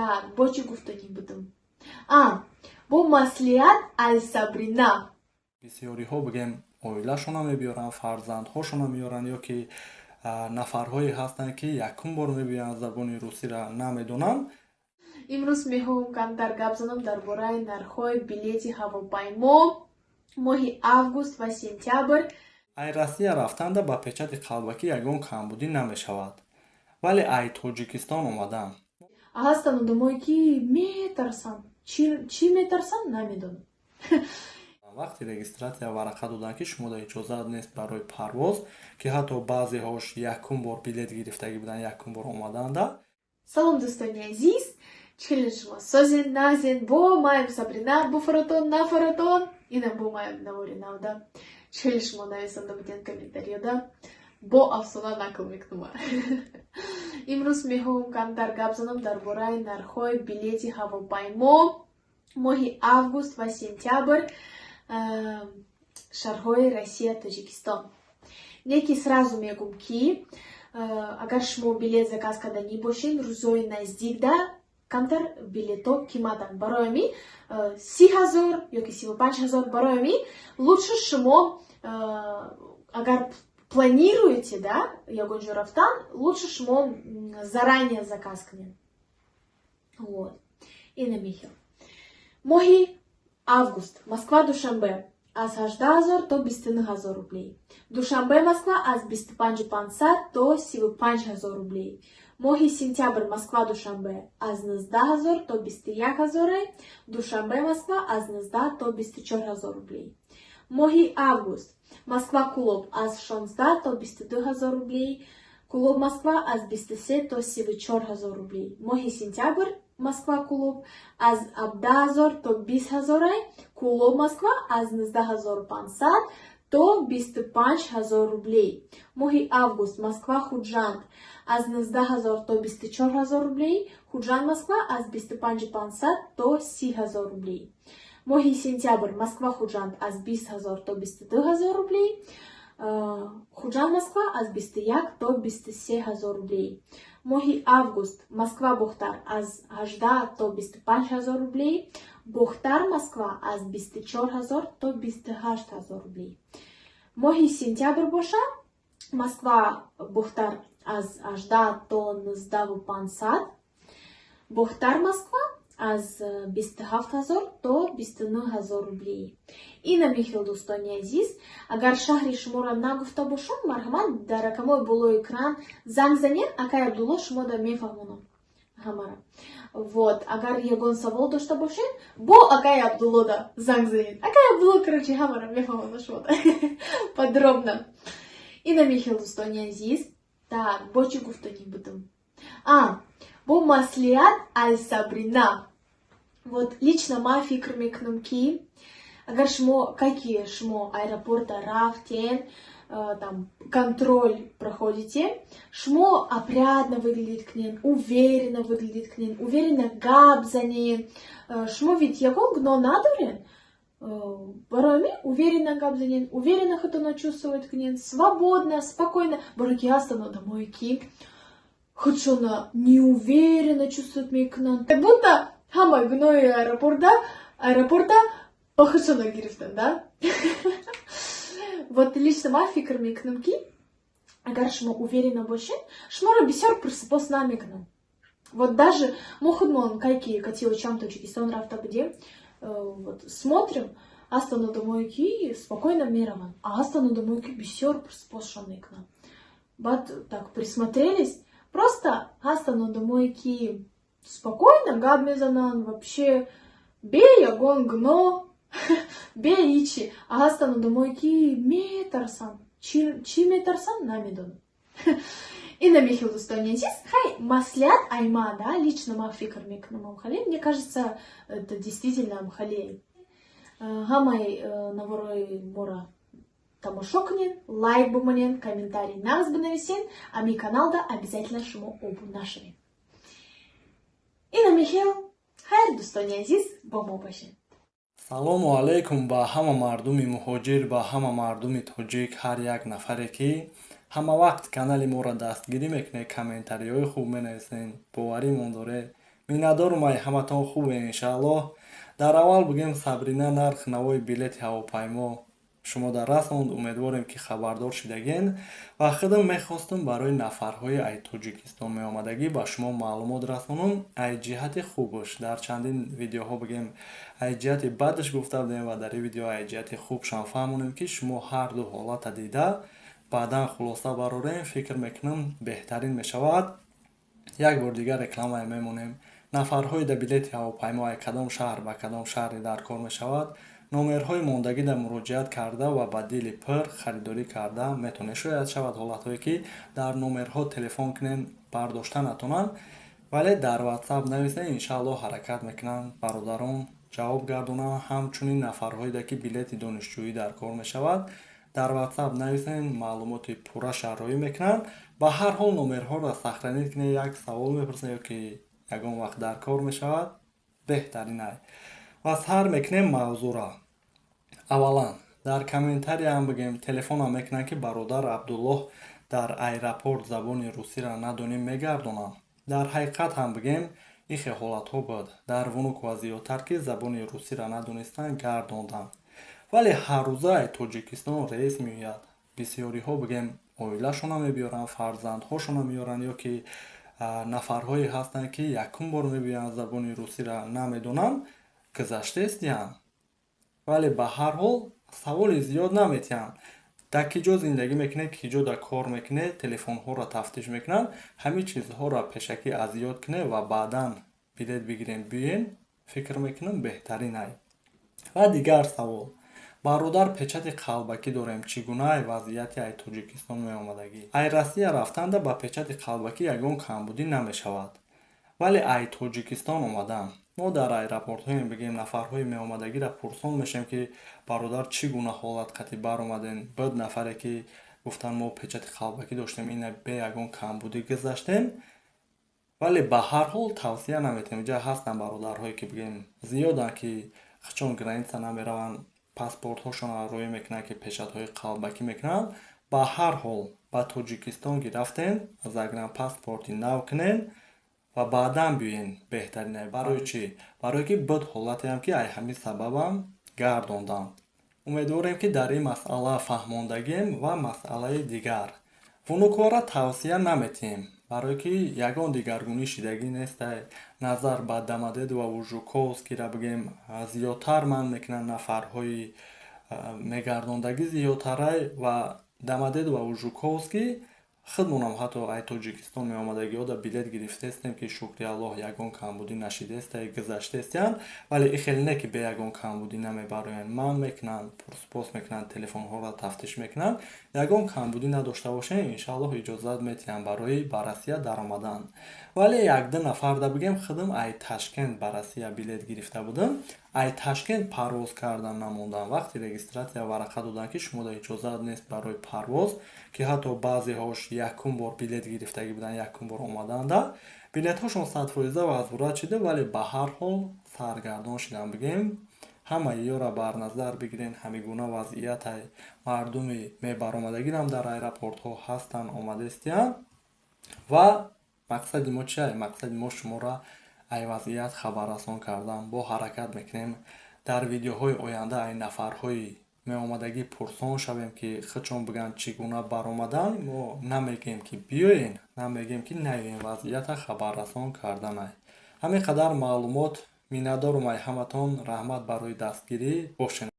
Так, бо чӣ гуфтанӣ будам? А, бо маслиҳат аз Сабрина. Бисёриҳо, бигем, оилашона мебиёранд, фарзандҳошона меоранд ё ки нафарҳое ҳастанд, ки якум бор мебиёянд, забони русиро намедонанд. Имрӯз мехоҳам камтар гап занам дар бораи нархҳои билети ҳавопаймо моҳи август ва сентябр. Ай Россия рафтанда ба печати қалбакӣ ягон камбудӣ намешавад, вале ай Тоҷикистон омадан Ҳастанд одамое, ки метарсанд. Чӣ метарсанд, намедонам. Вақти регистрация варақа доданд, ки шумо дар иҷозат нест барои парвоз, ки ҳатто баъзеҳош якум бор билет гирифтагӣ буданд, якум бор омаданда. Салом, дӯстони азиз! Чӣ хеле шумо, созен, нағзен? Бо маем Сабрина, буфаратон, нафаратон, инам бо маем навори навда. Чӣ хеле шумо, нависанда буден комментариёда, бо афсона нақл мекунам. Имрӯз мехоҳам камтар гап занам дар бораи нархҳои билети ҳавопаймо моҳи август ва сентябр, шаҳрҳои Россия, Тоҷикистон. Не ки сразу мегум, ки агар шумо билет заказ карданӣ бошед, рӯзҳои наздикда камтар билетҳо қиматанд. Барои ҳамин 30 000 ёки 35 000. Барои ҳамин лучше шумо, агар планируете, да, ягон ҷо рафтан, лучше шумо заранее заказ кунед. Вот ина мехел. Моҳи август: Москва, Душанбе аз 18 000 то 29 000 рублей, Душанбе, Москва аз 25 500 то 35 000 рублей. Моҳи сентябр: Москва, Душанбе аз 19 000 то 21 000, Душанбе, Москва аз 19 то 24 000 рублей. Моҳи август: Москва, Кулоб аз 16 то 22 000 рублей, Кулоб, Москва аз 23 то 34 000 рублей. Моҳи сентябр: Москва, Кулоб аз 17 000 то 20 000, Кулоб, Москва аз 19 500 то 25 000 рублей. Моҳи август: Москва, Худжанд аз 19 000 то 24 000 рублей, Худжанд, Москва аз 25 500 то 30 000 рублей. Моҳи сентябр: Москва, Худжанд аз 20 000 то 22 000 рублей, Худжанд, Москва аз 21 то 23 000 рублей. Моҳи август: Москва, Бохтар аз 18 то 25 000 рублей, Бохтар, Москва аз 24 000 то 28 000 рублей. Моҳи сентябр боша: Москва, Бохтар аз 18 то 19 500, Бохтар, Москва аз 27 000 то 29 000 рублей. Ина михел, дӯстони азиз. Агар шаҳри шуморо нагуфта бошам, марҳамат, дар рақамҳои болои экран занг занед, акай Абдулло шумода мефаҳмонам ҳамара. Вот агар ягон савол дошта бошед, бо акай Абдуллода занг занед. Акай Абдулло, короче, ҳамара мефаҳмона шумода подробно. Ина михел, дӯстони азиз. Так, бо чӣ гуфтанӣ будам? А, бо маслиҳат аз Сабрина. Вот лично ман фикр мекунам, ки агар шумо, каки шумо аэропорта рафтен, там контроль проходите, шумо опрятно выглядеть кунед, уверенно выглядеть кунед, уверенно гап занед. Шумо ведь ягон гуноҳ надоред. Барои ҳамин уверенно гап занед, уверенно худтонро чувствовать кунед, свободно, спокойно. Барои ки ҳастанд одамое, ки худшона неуверенно чувствовать мекунанд, как будто ҳама гуноҳи аэропорта ба худшона гирифтанд, да. Вот лично ман фикр мекунам, ки агар шумо уверенно бошед, шуморо бисёр пурсупос намекунанд. Вот даже мо худмон, кай ки кати очам Тоҷикистон рафта будем, вот смотрим, ҳастанд одамое, ки спокойно мераванд, а ҳастанд одамое, ки бисёр пурсупосшон мекунанд. Баъд так присмотрелись, просто ҳастанд одамое, ки спокойно гап мезананд, вообще бе ягон гуноҳ, бе ҳичи, а ҳастанд одамое, ки метарсанд. Чӣ метарсанд, намедонам. Ина михел, дӯстони азиз. Хай, маслиҳат айма, да, лично ман фикр мекунам амхале. Мне кажется, это действительно амхале. Ҳамаи наворои моро тамошо кунед, лайк бимонед, комментарий нағз бинависед, ами каналда обязательно шумо обуна шавед. Ина михел. Хайр, дӯстони азиз, бо мо бошед. Салому алайкум ба ҳама мардуми муҳоҷир, ба ҳама мардуми тоҷик, ҳар як нафаре, ки ҳама вақт канали моро дастгирӣ мекунед, комментариҳои хуб менависед, боваримон доред. Миннатдорум, ай ҳаматон хубе, иншааллоҳ. Дар аввал бигӯем, Сабрина нарх навои билети ҳавопаймо шумо дар расонд. Умедворем, ки хабардор шидаген. Ва худам мехостум барои нафарҳои ай Тоҷикистон меомадагӣ ба шумо маълумот расонам ай ҷиҳати хубаш. Дар чандин видеоҳо бигем, ай ҷиҳати бадаш гуфта будем ва дар ин видео ай ҷиҳати хубшам фаҳмонем, ки шумо ҳар ду ҳолата дида, баъдан хулоса барорем. Фикр мекунам, беҳтарин мешавад. Як бор дигар рекламае мемонем. Нафарҳои да билети ҳавопаймо ай кадом шаҳр ба кадом шаҳре дар кор мешавад, номерҳои мондагида муроҷиат карда ва ба дили пир харидорӣ карда метавонед. Шояд шавад ҳолатҳое, ки дар номерҳо телефон кунем, бардошта натонанд, вале дар Ватсап нависед, иншааллоҳ, ҳаракат мекунанд бародарон ҷавоб гардонанд. Ҳамчунин нафарҳоеда, ки билети донишҷӯӣ дар кор мешавад, дар Ватсап нависен, маълумоти пурра шарҳроӣ мекунанд. Ба ҳар ҳол номерҳоро сохранить кунед, як савол мепурсед ё ки ягон вақт дар кор мешавад, беҳтаринай. Ва сар мекунем мавзӯъро. Аввалан, дар комментарияам бигем, телефонам мекунанд, ки бародар Абдуллоҳ, дар аэропорт забони русиро надонем, мегардонам. Дар ҳақиқат ҳам бигем, ихе ҳолатҳо буд дар Внуково зиёдтар, ки забони русиро надонистанд, гардонданд. Вале ҳаррӯза ай Тоҷикистон рейс меояд. Бисёриҳо бигем, оилашона мебиёранд, фарзандҳошона меёранд ё ки нафарҳое ҳастанд, ки якум бор мебиёянд, забони русиро намедонанд, гузаштаистиянд. Вале ба ҳар ҳол саволи зиёд наметиҳанд: дар ки ҷо зиндагӣ мекунед, ки ҷо дар кор мекунед, телефонҳоро тафтиш мекунанд. Ҳамин чизҳоро пешакӣ аз ёд кунед ва баъдан билет бигирем, биёен. Фикр мекунам, беҳтарин ай. Ва дигар савол: бародар, печати қалбакӣ дорем, чӣ гуна ай вазъияти ай Тоҷикистон меомадагӣ? Ай Россия рафтанда ба печати қалбакӣ ягон камбудӣ намешавад, вале ай Тоҷикистон омадан мо дар аэропортҳоем, бигем, нафарҳои меомадагиро пурсон мешавем, ки бародар, чӣ гуна ҳолат қатӣ баромадем? Буд нафаре, ки гуфтанд, мо печати қалбакӣ доштем, ина бе ягон камбудӣ гузаштем. Вале ба ҳар ҳол тавсия наметиҳем. Инҷа ҳастанд бародарҳое, ки бигем, зиёданд, ки чун граница намераванд, паспортҳошонро роӣ мекунанд, ки печатҳои қалбакӣ мекунанд. Ба ҳар ҳол ба Тоҷикистон ки рафтем, загранпаспорти нав кунем ва баъдан биёен, беҳтарин. Барои чӣ? Барое ки буд ҳолатеам, ки ай ҳамин сабабам гардонданд. Умедворем, ки дар ин масъала фаҳмондагием. Ва масъалаи дигар: Внуковоро тавсия наметиҳем, барое ки ягон дигаргунӣ шидагӣ нестай назар ба Домодедово, Жуковскийра бигем, зиёдтар манъ мекунанд, нафарҳои мегардондагӣ зиёдтарай. Ва Домодедово, Жуковский худмонам ҳатто ай Тоҷикистон меомадагиҳо билет гирифтаистем, ки шукри Аллоҳ, ягон камбудӣ нашидаестай, гузаштаистиянд. Вале и хеле не, ки бе ягон камбудӣ намебароянд. Манъ мекунанд, пурсупос мекунанд, телефонҳоро тафтиш мекунанд. Ягон камбудӣ надошта бошем, иншааллоҳ, иҷозат метиҳанд барои ба Россия даромадан. Вале якду нафарда бигем, худам ай Ташкент ба Россия билет гирифта будам, ай Ташкент парвоз кардан намондам. Вақти регистрация варақа доданд, ки шумода иҷозат нест барои парвоз, ки ҳатто баъзеҳош якум бор билет гирифтагӣ буданд, якум бор омаданда билетҳошон 100% возврат шуда. Вале ба ҳар ҳол саргардон шудам. Бигем, ҳамаи ёра бар назар бигирен, ҳамин гуна вазъиятай. Мардуми мебаромадагирам дар аэропортҳо ҳастанд, омадаистиянд. Ва мақсади мо чиай? Мақсади мо шуморо ай вазъият хабаррасон кардан. Бо ҳаракат мекунем, дар видеоҳои оянда ай нафарҳои меомадагӣ пурсон шавем, ки худшон бигӯянд, чӣ гуна баромадан. Мо намегӯем, ки биёен, намегӯем, ки наёен, вазъията хабаррасон карданай. Ҳамин қадар маълумот. Миннатдорум ай ҳаматон, раҳмат барои дастгирӣ. Бошед.